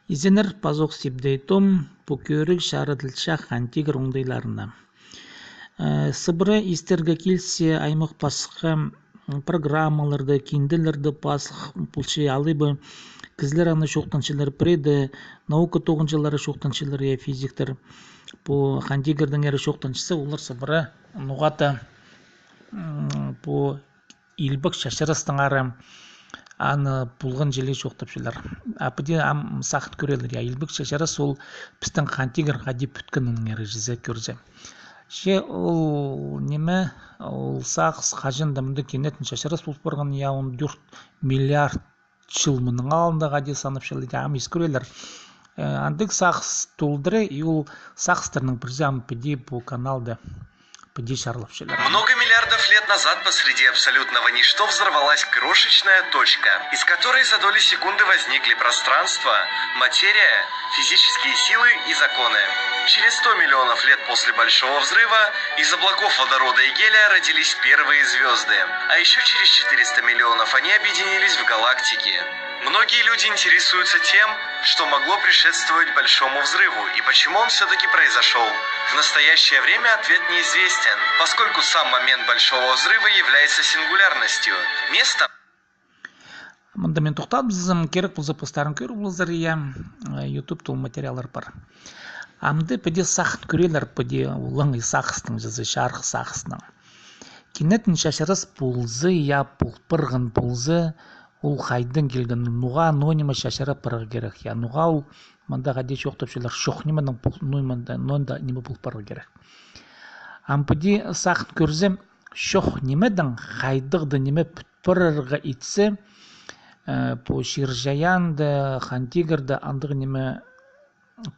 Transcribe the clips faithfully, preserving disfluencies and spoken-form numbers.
Изеннер, пазох Сибдей Том, пу кӧріг чарыдылча Хан Тигір оңдайларына. Э, сыбыра истерге килзе, аймах пасха, м, программаларда, кинделерде пазох полча, алай ба кізілер аны чоохтанчалар, пірее дее наука тоғынҷылары чоохтанчалар, я, физиктер. Пу Хан Тигірдеңер чоохтанчаза, олар сыбыра ноға-да, м, пу илбек чачырастаңар аны полған чіли чоохтапчалар. А піди ам сағын кӧрерлер, я, илбек чачырас ол пістің Хан Тигір хайди пӱткенін ниме чізе кӧрзе. Че ол ниме, ол сағыс хаҷан-да мында кинетін чачырас пол парған, я, он тӧрт миллиард чыл мының алнында хайди санапчалар, я, ам ис кӧрерлер. Э, андағ сағыс толдыра, и ол сағыстарның пірсі ам піди пу каналда піди чарлапчалар. Много миллиардов лет назад посреди абсолютного ничто взорвалась крошечная точка, из которой за доли секунды возникли пространство, материя, физические силы и законы. Через сто миллионов лет после Большого взрыва из облаков водорода и гелия родились первые звезды, а еще через четыреста миллионов они объединились в галактики. Многие люди интересуются тем, что могло предшествовать Большому взрыву и почему он все-таки произошел. В настоящее время ответ неизвестен, поскольку сам момент Большого взрыва является сингулярностью, местом. Мында мин тохтабызам, керек полза, постарың кӧр ползар, я, э, ютубта ол материаллар пар. Амды піди сағын кӧрерлер, піди олаң и сағыстың чізе, чарых сағыстың. Кинетін чачырас полза, я, пол парған полза, ол хайдаң килген, ноға, ноо ниме чачыра парарға кирек, я, ноға ол мында хайди чоохтапчалар, чох нимедең пол-, ноо ниме, ноо ниме пол парарға кирек. Ам піди сағын кӧрзе, чох нимедең хайдағ-да ниме пӱт парарға итсе, э, пу Чир-Чайаанда, Хан Тигірде андағ ниме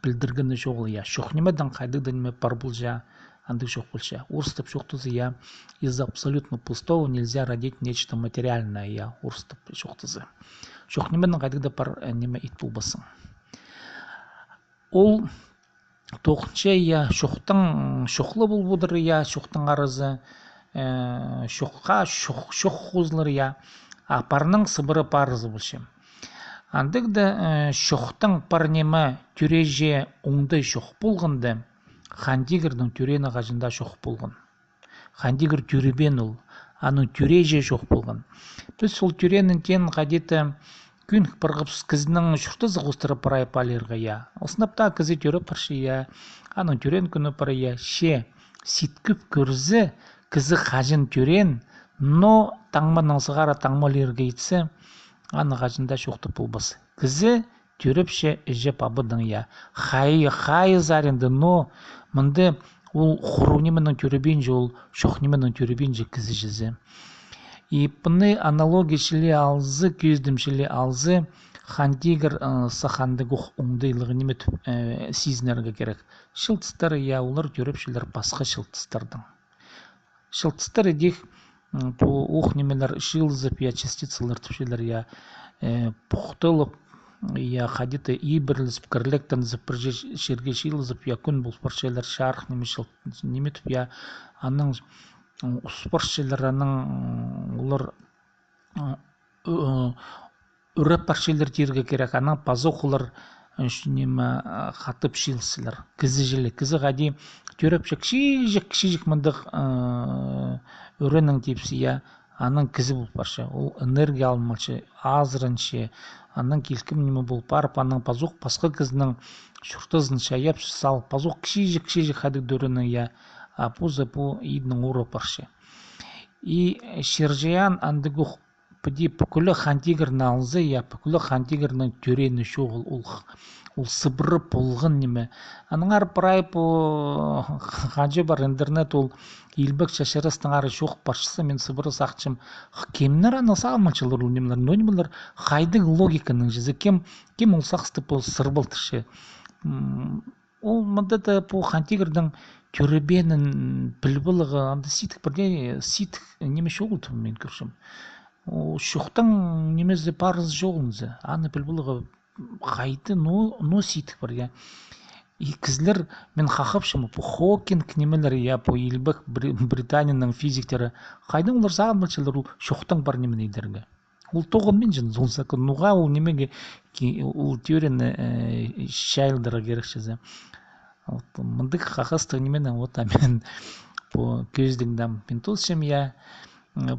пілдіргені чоғыл, я. Чох нимедең хайдағ-да ниме пар полча, андағ чох полча. Орыстап чоохтаза, я, из абсолютно пустого нельзя родить нечто материальное, я, орыстап чоохтаза. Чох нимедең хайдағ-да пар, э, ниме ит полбассың. Ол тоғынча, я, чохтаң чох ла пол одыр, я, чохтаң аразы, э, чохха, чох, чох хозылар, я, а парның сыбыра парызы полча. Андағ даа, э, чохтаң пар ниме тӧреҷең оңдай чох полғанда, Хан Тигірнің тӧреені хаҷан даа чох полған. Хан Тигір тӧребеен ол, аның тӧреҷең чох полған. Піс ол тӧреенін теен хайди-да кӧнік парғабыс кізінің чуртазы хоостыра прай палирға, я. Ол сынап таа кізі тӧреп парча, я. Аның тӧреен кӱні пар, я. Че ситкіп кӧрзе, кізі хаҷан тӧреен, но таңманаң сығара таңмалирға итсе, аны хаҷан даа чоохтап полбас. Кізі тӧрепче іҷе-пабадаң, я. Хай-, хайзы аринда, но мында ол хуру нименең тӧребинче, ол чох нименең тӧребинче кізі чізе. И пыны аналогия чіли алза, кӧзідім чіли алза, Хан Тигір, э, сах андағ ох оңдайлығ ниме тіп, э, сизінерге кирек. Чылтыстар, я, олар тӧрепчелер пасха чылтыстардаң. Чылтыстар идӧк, м, пу ох нимелер чыылызып, я, частицалар тіпчелер, я, э, пухталып, я, хайди-да ибірілізіп, кірлектерінзіп, пір че-, чирге чыылызып, я, кӱн пол парчалар, чарых ниме чыл-, ниме тіп, я, анаң, м, ус парчалар, анаң, м, олар, м, ы-, ы-, ӱреп парчалар тирге кирек, анаң пазох олар, ы, ш-, ниме, ы, хатап чыылысчалар. Кізі чіли, кізі хайди тӧрепче кічіҷек, кічіҷек мындағ, ы, ӱренең тіпче, я, анаң кізі пол парча. Ол энергия алынмалча, азыранча, анаң килкім ниме пол парып, анаң пазох пасха кізінің чуртазын чайап сал, пазох кічіҷек, кічіҷек хайдағ-да ӱренең, я, а позы пу идінең ура парча. И Чир-Чайаан андағ ох піди пӱкӱле Хан Тигірні алза, я, пӱкӱле Хан Тигірнің тӧреені чоғыл, ол, ол х-, ол сыбыра полған ниме. Аннаңар прай пу хаҷа пар интернет, ол илбек чачырастаңар чоох парчаза, мин сыбыра сағынчам, х-, кемнер аны сағынмалчалар ол нимелер, ноо нимелер, хайдағ логиканың чізе, кем, кем ол сағысты пу сырбалтырча. М, Ол мында даа пу Хан Тигірнің тӧребеенін піліп аларға, анда сидік пірдее, сидік ниме чоғыл тіп мин кӧрчем. Ол чохтаң нимезі, парызы чоғыл зе. Аны піліп аларға хайди, ноо, ноо сидік пар, я. И кізілер, мин хахапчам, пу Хокинг нимелер, я, пу илбек Бри-, Британияның физиктері. Хайдаң олар сағынмалчалар ол чохтаң пар нимені идерге. Ол тоғынминча, ол закон. Ноға ол нимее, ол теорияны чайылдырарға кирек чізе. Вот, мындағ хакастығ нимені, вот, а мин пу кӧзідімде мин тоосчам, я.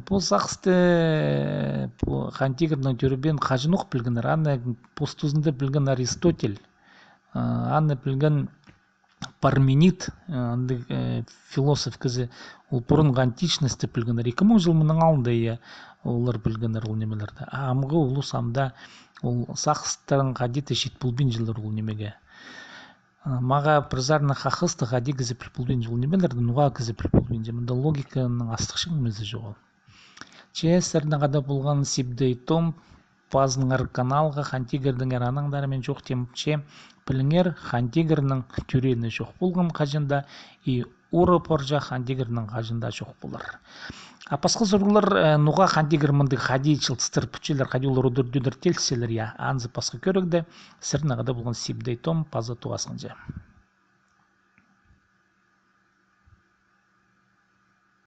Пу сағысты, пу Хан Тигірнің тӧрібеен хаҷанох пілгеннер, аны пос тузында пілген Аристотель, аны пілген Парменид, андағ философ кізі, ол пурунғы античностьты пілгеннер. Ікі муң чыл мының алнында, я, олар пілгеннер ол нимелерні. А амғы улус амды ол сағыстарың хайди-да чит полбинчалар ол нимее. Мағаа пір саринаң хакастығ хайди кізі піл полбинча ол нимелерні, ноға кізі піл полбинча. Мында логиканың астығ чаңы нимезі чоғыл. Че сірернең хада полған Сибдей Том. Пазыңар каналға, Хан Тигірдеңер анаңар, мин чоохтим, че піліңер, Хан Тигірнің тӧреені чох полған хаҷан даа, и ура парча Хан Тигірнің хаҷан даа чох полар. А пасха сурығлар, ноға Хан Тигір мындағ хайди чылтыстырып пӱтчелер, хайди олар удур-тӧдір тиліселер, я, анзы пасха кӧрігде. Сірернең хада полған Сибдей Том, паза тоғасханҷа.